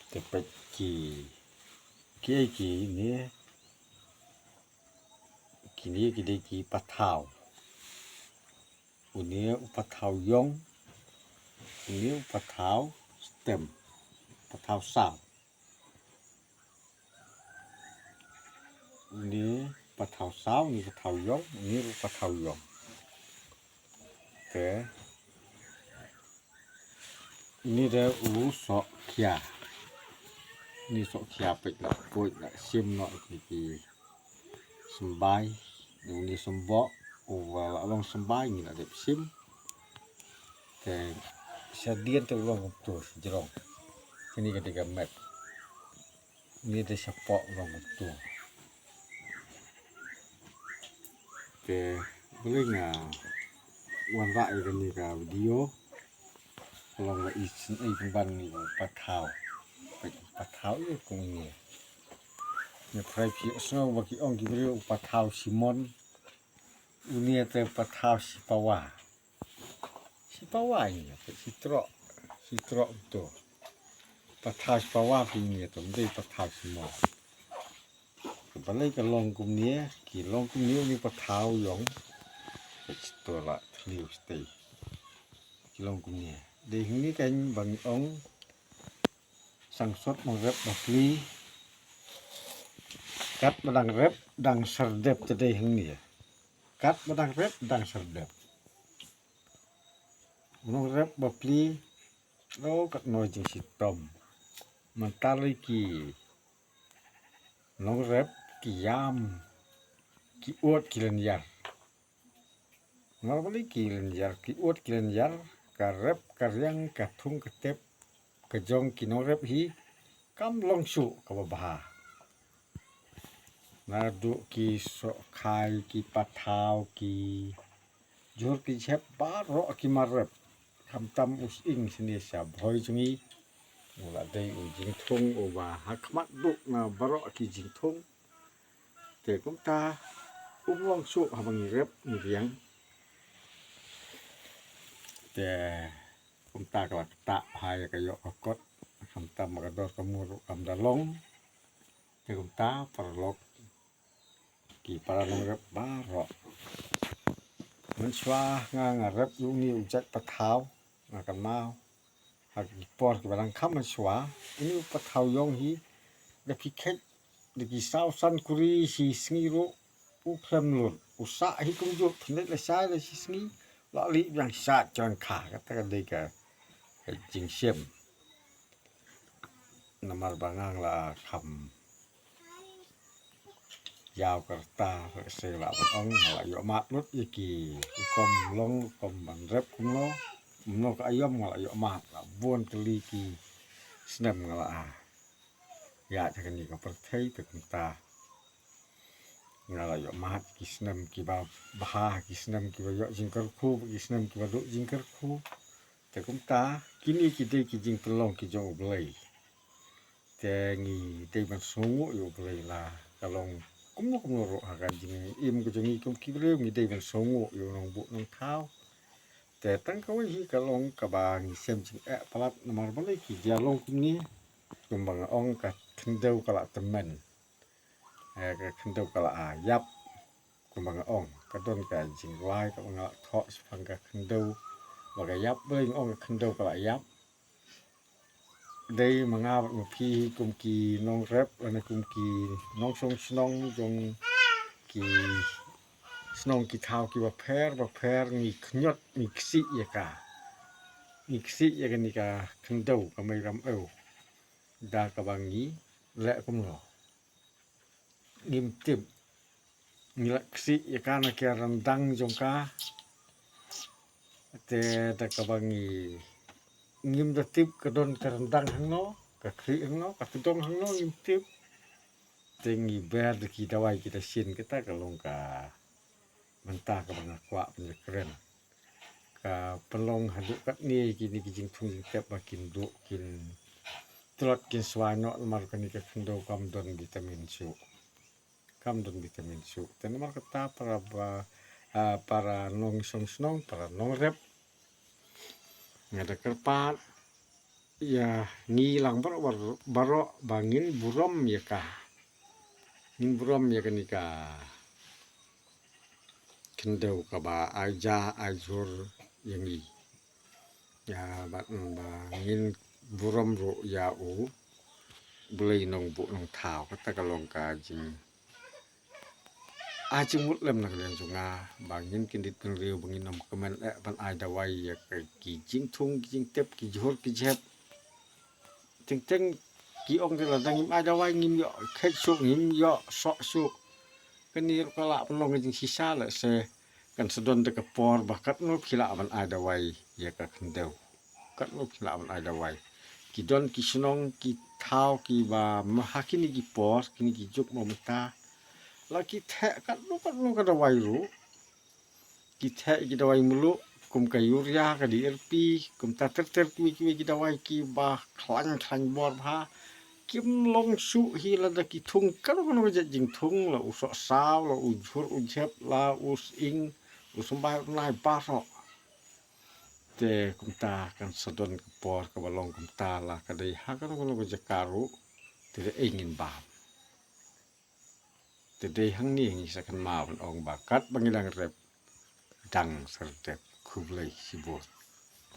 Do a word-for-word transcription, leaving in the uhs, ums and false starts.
Te peit ki, ki ei ki ne, kine ki dei ki pathaw. Une u pathaw ïong, une u pathaw stem, pathaw saw. Une pathaw saw, une pathaw ïong, une u pathaw ïong. Te une de u sohkhia. Une sohkhia peit la, peit la shim noh ki, ki symbai. Une symboh, uba la long symbai ngi la dep shim. Te shadien te u long kumto shajrong. Kane ka dei ka met. Une te shapoh u long kumto. Te balei nga wanrah ïa kane ka video. Ka long la i sngewbha ban ïa u pathaw. Peit u pathaw ïa kum une. Nga tharai phi sngew ba ki ong ki briew u pathaw shimon. Une te pathaw shipawa. Shipawa ïa, peit shitroh. Shitroh to. Pathaw shipawa phi ïa to, ym dei pathaw shimon. Balei ka long kumne, ki long kumne une pathaw ïong. Peit to la thliew shatei. Ki long kumne. Dei hangne kan ba ngi ong sangsot nongrep bapli. Katba dang rep dang serdep te dei hangne. Katba dang rep dang serdep. Nongrep bapli, lo katno jingshitom. Mynta lei ki nongrep ki ïam, ki ud ki lynñiar. Namar balei ki lynñiar, ki ud ki lynñiar, ka rep ka riang, ka thung ka tep ka jong ki nongrep hi kam long shuh kaba bha. Naduh ki sohkhai, ki pathaw, ki jhur ki jhep baroh ki mar rep. Khamtam u sying shane sha Bhoi jong ngi. U la dei u jingthung uba ha khmat duh na baroh ki jingthung. Te kumta um long shuh haba ngi rep ngi riang. Te kumta ka la ktah bha ïa ka ïoh ka kot. Khamtam ka dor ka mur ruh kam da long. Te kumta paralok, ki para nongrep baroh, mynshuwa nga nga rep ïa une u jait pathaw, nga kynmaw ha ki por kiba dang kham mynshuwa, une u pathaw ïong hi da phi kheit da ki saw san kuri shi sngi ruh u khlem lut. U sah hi kumjuh, pynleit lashai la shi sngi, la lih biang, sah jong kha. Kata ka dei ka, ka jingshem. Namar ba nga la kham ïaw ka rta, se la ban ong, nga la ïoh mad lut ïa ki rukom long, rukom ban rep kumno, kumno ka aïom nga la ïoh mad, la bun tylli ki snem nga la ïaid ha kane ka pyrthei. Te kumta nga la ïoh mad ki snem kiba bha, ki snem kiba ïoh jingkyrkhu, ki snem kiba duh jingkyrkhu. Te kumta kine ki dei ki jingpynlong ki jong U Blei. Te ngi dei ban sngewnguh ïa U Blei la ka long kumno kumno ruh ha ka jingim ka jong ngi kum ki briew, ngi dei ban sngewnguh ïa u nongbuh nongthaw. Te tang kawei hi ka long kaba ngi shem jingeh palat, namar balei ki jia long kumne. Kumba nga ong, ka khyndew ka la tymmen. Eh, ka khyndew ka la ïap. Kumba nga ong, ka don ka jingrwai kaba nga la thoh shaphang ka khyndew ba ka ïap. Balei nga ong ka khyndew ka la ïap? Dei ma nga bad ma phi kum ki nongrep lane kum ki nongshong shnong jong ki shnong ki thaw kiba pher bapher, ngi khñiot, ngi ksih ïa ka. Ngi ksih ïa kane ka khyndew, ka mei ramew. Da kaba ngi leh kumno? Ngim tip. Ngi la ksih ïa ka na ki ryndang jong ka. Te da kaba ngi, ngim da tip ka don ka ryndang hangno, ka khlieh hangno, ka tdong hangno, ngim tip. Te ngi ber da ki dawai ki dashin, kata ka long ka bynta kaba nga kwah pynïakren. Ka pynlong haduh katne kine ki jingthung jingtep ba kin duh, kin tlot, kin swai noh, namar kane ka khyndew kam don vitamin shuh. Kam don vitamin shuh. Te namar kata para ba, ah, para nongshong shnong, para nongrep, nga da kyrpad Ïa ngi lang baroh, baroh, baroh ba ngin burom ïa ka. Ngin burom ïa kane ka khyndew kaba ai ja ai jhur ïa ngi. Ïa bad ba ngin burom ruh ïa U Blei Nongbuh Nongthaw, kata ka long ka jing ai jingmut lem na ka liang jong nga, ba ngin kyndit bynriew, ba ngin ym kmen eh ban ai dawai ïa ka, ki jingthung, ki jingtep, ki jhur, ki jhep. Teng teng ki ong te, lada ngim ai dawai ngim ïoh khet shuh, ngim ïoh soh shuh. Kane ruh ka lah ban long ka jingshisha, lehse kan sa don da ka por ba katno ki lah ban ai dawai ïa ka khyndew. Katno ki lah ban ai dawai. Ki don ki shnong, ki thaw, kiba ma ha kine ki por, kine ki juk mynta, la ki theh katno katno ka dawai ruh. Ki theh ki dawai mluh, kum ka urea, ka D R P, kumta ter ter kiwei kiwei ki dawai kiba khlaiñ khlaiñ bor bha. Kim long shuh hi lada ki thung kano kano ka jait jingthung, la u sohsaw, la u jhur u jhep, la u sying, u symbai, u nai baroh. Te kumta kan sa don ka por kaba long kumta, la ka dei ha kano kano ka jaka ruh, te dei ei ngin bam. Te dei hangne ngi sa kynmaw ban ong ba katba ngi dang rep, dang sa rep. Khublei shibun.